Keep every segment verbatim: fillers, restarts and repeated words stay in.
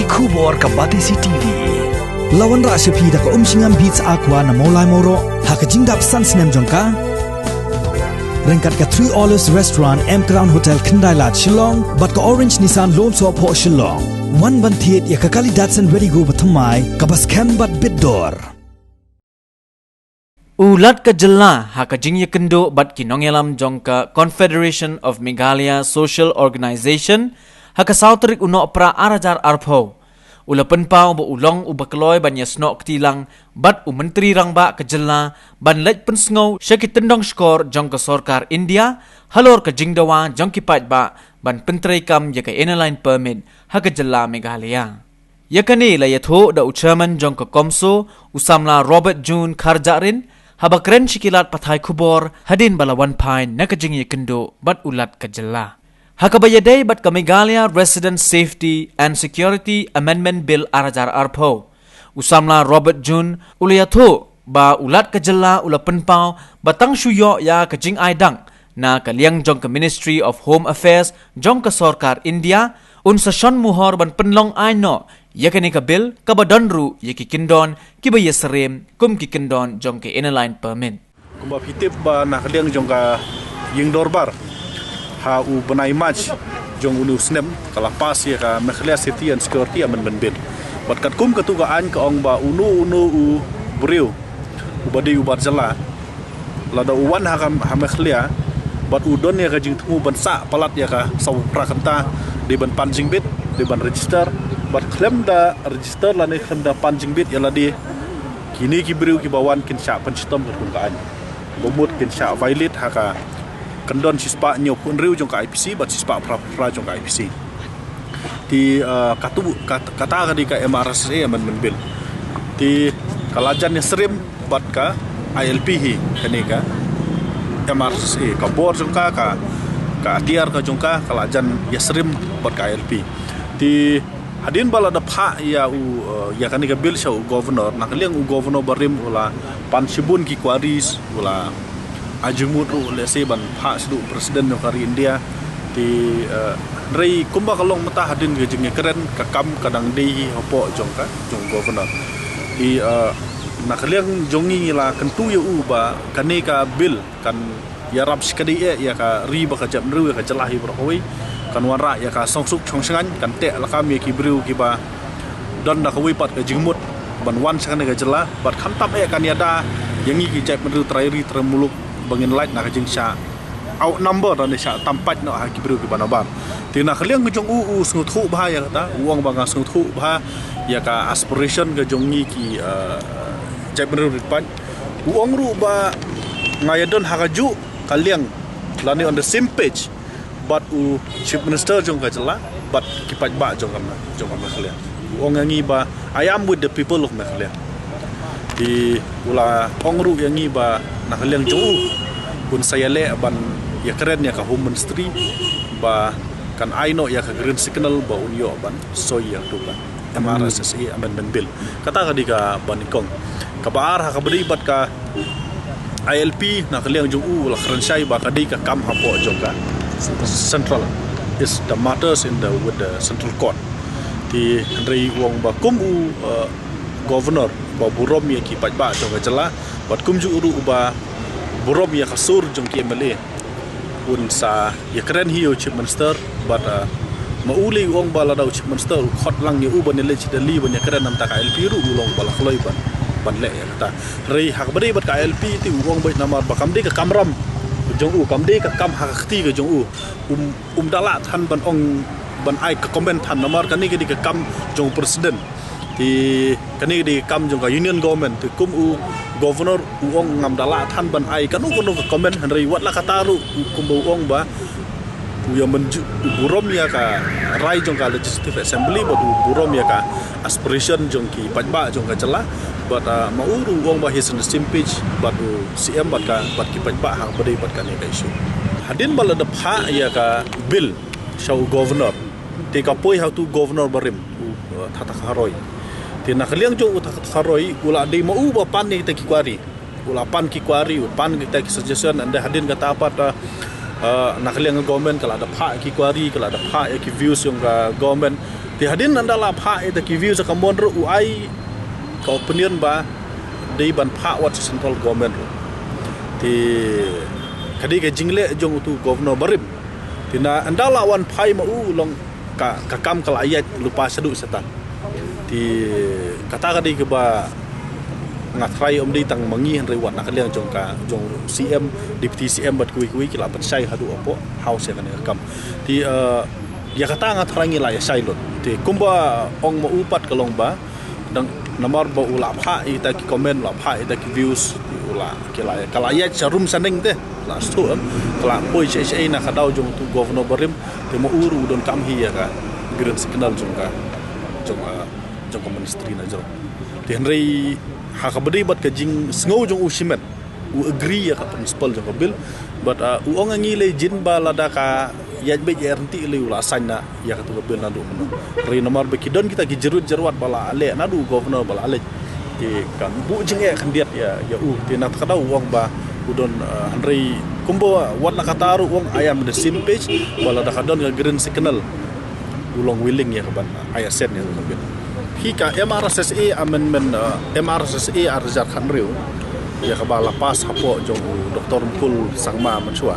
Khubor ka Batesi TV. La wanrah sha phi da ka Umshngam Beats Aqua na Mawlai Mawroh ha ka jingdap san snem jong ka. Ryngkat ka Three Olives Restaurant, M Crown Hotel, Khyndai Lad, Shillong bad ka Orange Nissan Lum Sohphoh, Shillong. Wan ban thied ïa ka kali Datsun Redi-GO bathymmai kaba skhem bad bit dor. U Lat ka Jylla ha ka jingïakynduh bad ki nongïalam jong ka Confederation of Meghalaya Social Organisation ha ka saw tarik u Nohprah ar hajar arphew u la pynpaw ba u long uba kloi ban ïasnoh kti lang bad u Myntri Rangbah ka Jylla ban leit pynsngew sha ki tyndong shkor jong ka Sorkar India halor ka jingdawa jong ki paidbah ban pyntreikam ïa ka Inner Line Permit ha ka Jylla Meghalaya. Ïa kane la ïathuh da u Chairman jong ka CoMSO, u samla Robert June Kharjahrin, haba kren sha ki lad pathai khubor hadien ba la wan phai na ka jingïakynduh bad u Lat ka Jylla ha kaba ïadei bad ka Meghalaya Resident Safety and Security Amendment Bill ar hajar arphew. U samla Robert June u la ïathuh ba u Lat ka Jylla u la pynpaw ba tang shu ïoh ïa ka jingai dak na ka liang jong ka Ministry of Home Affairs jong ka Sorkar India, un sa shon muhor ban pynlong aiñ noh ïa kane ka Bill, kaba don ruh ïa ki kyndon kiba ïasyriem kum ki kyndon jong ka Inner Line Permit. Kumba phi tip ba na ka liang jong ka Ïing Dorbar ha u bnai March jong une u snem ka la pass ïa ka Meghalaya Safety and Security Amendment Bill. Bad katkum katu ka aiñ ka ong ba uno uno u briew uba dei u bar jylla, lada u wan ha ka, ha Meghalaya bad u don ïa ka jingthmu ban sah palat ïa ka saw phra kynta, dei ban pan jingbit, dei ban register. Bad khlem da register lane khlem da pan jingbit ïa lade, kine ki briew kiba wan kin shah pynshitom katkum ka aiñ. Ba mut kin shah violate ha ka kyndon shispah hynñiewphew hynriew jong ka I P C bad shispah phra phra jong ka I P C. Te, eh, katu, kat-, kata ka dei ka M R S S A Amendment Bill. Te ka la jan ïasyriem bad ka I L P hi, kane ka M R S S A, ka bor jong ka, ka, ka atiar ka jong ka, ka la jan ïasyriem bad ka I L P. Te hadien ba la da phah ïa u, eh, ïa kane ka Bill sha u Governor, na ka liang u Governor barim u la pan shibun ki queries, u la ai jingmut ruh lehse ban phah shaduh President jong ka ri India. Te, eh, hynrei kumba ka long mynta hadien ka jingïakren, ka kam ka dang dei hi hapoh jong ka, jong u Governor. Te, eh, na ka liang jong ngi ngi la kyntu ïa u ba kane ka Bill kan ïarap shikatdei eh ïa ka ri bad ka jaitbynriew, ïa ka jylla hi baroh kawei. Kan wanrah ïa ka songsuk shongshngaiñ, kan teh lakam ïa ki briew kiba don da kawei pat ka jingmut ban wan sha kane ka jylla, bad khamtam eh kan ïada ïa ngi ki jaitbynriew trai ri trai muluk ba ngin lait na ka jingshah outnumber lane shah tam pait noh ha ki briew kiba nabar. Te na ka liang ka jong u, u sngewthuh bha ïa kata, u ong ba nga sngewthuh bha ïa ka aspiration ka jong ngi ki, eh, jaitbynriew rit paid. U ong ruh ba nga ïadon ha kajuh ka liang lane on the same page bad u Chief Minister jong ka jylla bad ki paidbah jong ka, jong ka Meghalaya. U ong ïa ngi ba, "I am with the people of Meghalaya." Te u la ong ruh ïa ngi ba na ka liang jong u un sa ïaleh ban ïakren ïa ka Home Ministry ba kan ai noh ïa ka green signal ba un ïoh ban soi ïa tu ka M R S S A Amendment Bill. Kata ka dei kaba nyngkong. Kaba ar, ha kaba dei bad ka I L P, na ka liang jong u la kren shai ba ka dei ka kam hapoh jong ka Central. Is the matters in the, with the Central Court. Te hynrei u ong ba kum u, uh, Governor ba burom ïa ki paidbah jong ka jylla, bad kumjuh ruh ba burom ïa ka sur jong ki M L A, un sa ïakren hi ïa u Chief Minister, bad, ah, ma u lei u ong ba lada u Chief Minister u khot lang ïa u ban ïaleit sha Delhi ban ïakren na ka bynta ka I L P ruh, u long ba la kloi ban, ban leh ïa kata. Hynrei ha kaba dei bad ka I L P te u ong beit namar ba kam dei ka kamram jong u, kam dei ka kam ha ka kti ka jong u. Um, um da lah than ban ong, ban ai ka comment than, namar kane ka dei ka kam jong u President. Te kane ka dei ka kam jong ka Union Government. Te kum u Governor u ong ngam da lah than ban ai kano kano ka comment, hynrei wat la kata ruh u, kumba u ong ba u ïa mynjur, u burom ïa ka rai jong ka Legislative Assembly bad u burom ïa ka aspiration jong ki paidbah jong ka jylla. Bad, ah, ma u ruh u ong ba he's on the same page bad u C M bad ka, bad ki paidbah ha kaba dei bad kane ka issue. Hadien ba la da phah ïa ka bill sha u Governor, te ka poi ha utu u Governor barim, u, uh, Thathak Haroi. Te na ka liang jong u Thathak Haroi u la dei ma u ba pan ïa kita ki query. U la pan ki query, u pan kita ki suggestion, and hadien kata pat, uh, uh, na ka liang ka government ka la da phah ki query, ka la da phah ïa ki views jong ka government. Te hadien ynda la phah ïa kita ki views ha ka mon ruh u ai ka opinion ba dei ban phah wat sha central government ruh. Te ka dei ka jingleh jong utu governor barim. Te na ynda la wan phai ma u long ka, ka kam ka la ïaid lypa shaduh shata. Te kata ka dei kaba nga tharai ym dei tang ma ngi hynrei wat na ka liang jong ka, jong C M, Deputy C M bad kiwei kiwei ki la pynshai haduh hapoh House ïa kane ka kam. Te, eh, ïa kata nga tharai ngi la ïa shai lut. Te kumba ong ma u pat ka long ba dang namar ba u la phah ïa kita ki comment, la phah ïa kita ki views, te u la, ki la, ka la ïaid sha rum sha neng te, la shu em, ka la poi sha, sha na ka daw jong utu governor barim, te ma u ruh u donkam hi ïa ka green signal jong ka, jong, ah, jong ka ministry na jrong. Te hynrei ha kaba dei bad ka jingsngew jong u shimet, u agree ïa ka principle jong ka bill. But, uh, u ong ha ngi lei jin ba lada ka ïaid beit ïa ryntih lei u la sign na ïa katu ka bill naduh mynno. Hynrei namar ba ki don kita ki jyrwit jyrwat ba la leh naduh governor ba la leh. Te kan buh jingeh khyndiat ïa, ïa u. Te na kata ka daw u ong ba u don, uh, hynrei kumba wat la kata ruh u ong I am on the same page ba lada ka don ka green signal u long willing ïa ka ban ai assent ïa ka bill. Phi ka M R S S A amendment, uh, M R S S A ar hajar khathynriew ïa kaba la pass hapoh jong u Doctor Mukul Sangma mynshuwa.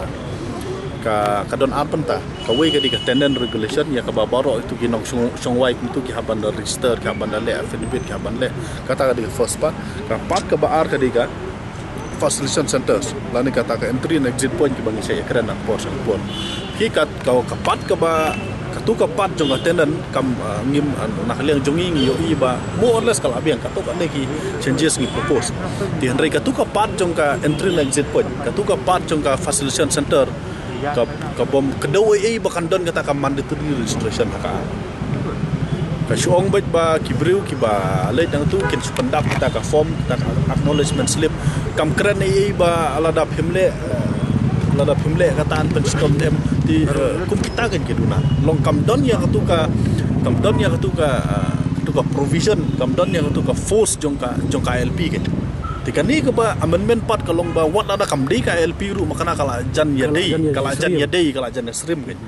Ka, ka don ar bynta. Kawei ka dei ka tenant regulation ïa kaba baroh itu ki nongshong, shongwai kumtu ki hap ban da register, ki hap ban da leh affidavit, ki hap ban leh. Kata ka dei ka first part. Ka part kaba ar ka dei ka facilitation centers lane kata ka entry and exit point kiba ngi sa ïakren na ka por sha ka por. Phi ka, ka, ka part kaba, katu ka part jong ka tenant kam, ah, ngim, ah, na ka liang jong ngi ngi ïohi ba more or less ka la biang, katto katne ki changes ngi propose. Te hynrei katu ka part jong ka entry and exit point, katu ka part jong ka facilitation center, ka, ka bym kdew ei ei ba kan don kata ka mandatory registration ha ka. Ka shu ong beit ba ki briew kiba leit nangtu kin shu pyndap kita ka form, kita ka acknowledgement slip. Kam kren ei ei ba lada phim leh, lada phim leh kata yn pynshitom te em. Te, eh, kum kita kan ki duna. Long kam don ïa katu ka, kam don ïa katu ka, eh, katu ka provision, kam don ïa katu ka force jong ka, jong ka I L P kan. Te kane kaba amendment pat ka long ba wat lada kam dei ka I L P ruh ma kane ka la jan ïa dei, ka la jan ïa dei, ka la jan ïa srim kan.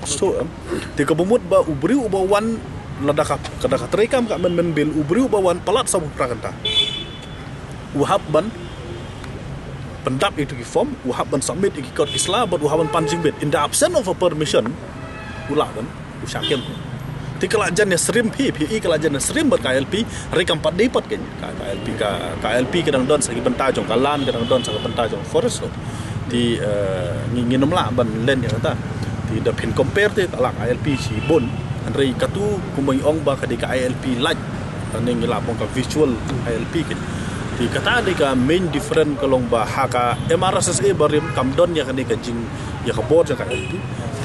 So, em, te kaba mut ba u briew uba wan lada ka, lada ka treikam ka amendment bill, u briew uba wan palat saw phew phra kynta u hap ban pyndap ïa kitu ki form, u hap ban submit ïa ki kot ki sla bad u hap ban pan jingbit. In the absence of a permission u lah ban, u shah kem. Te ka la jan ïa srim phi, phi i ka la jan ïa srim bad ka I L P, hynrei kam pat dei pat kan. Ka, ka I L P ka, ka I L P ka dang don sa ki bynta jong ka land, ka dang don sa ki bynta jong forest. Te, eh, ngi, ngin ym lah ban len ïa kata. Te da phin compare te ka la ka I L P shibun. Hynrei katu kumba ngi ong ba ka dei ka I L P light. Kane ngi lah ban ong ka visual I L P kan. Te kata dei ka main different ka long ba ha ka M R S S A barim kam don ïa kane ka jing ïa ka bor jong ka I L P.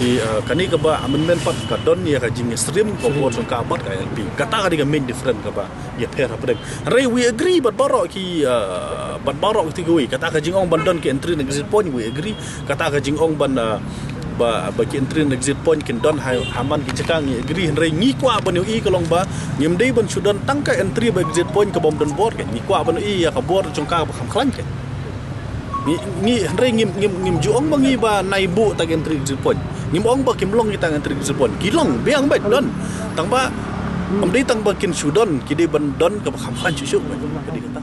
Te, eh, kane kaba amendment pat ka don ïa ka jing ïa srim ka bor jong ka bad ka I L P. Kata ka dei ka main different kaba ïapher hapdeng. Hynrei we agree bad baroh ki, uh, bad baroh kiti kiwei. Kata ka jingong ban don ki entry and exit point we agree. Kata ka jingong ban, uh, ba, ba ki entry and exit point kin don ha, ha man ki jaka ngi agree. Hynrei ngi kwah ban ïohi ka long ba ngim dei ban shu don tang ka entry bad exit point ka bym don bor kan. Ngi kwah ban ïohi ïa ka bor jong ka ba kham khlaiñ kan. Ngi, ngi, hynrei ngim, ngim, ngim ju ong ba ngi ba nai buh tang entry exit point. Ngim ong ba kim long ki tang entry exit point. Ki long biang bad don. Tang ba ym dei tang ba kin shu don, ki dei ban don kaba kham khlaiñ shuh shuh bad. Ka dei kata.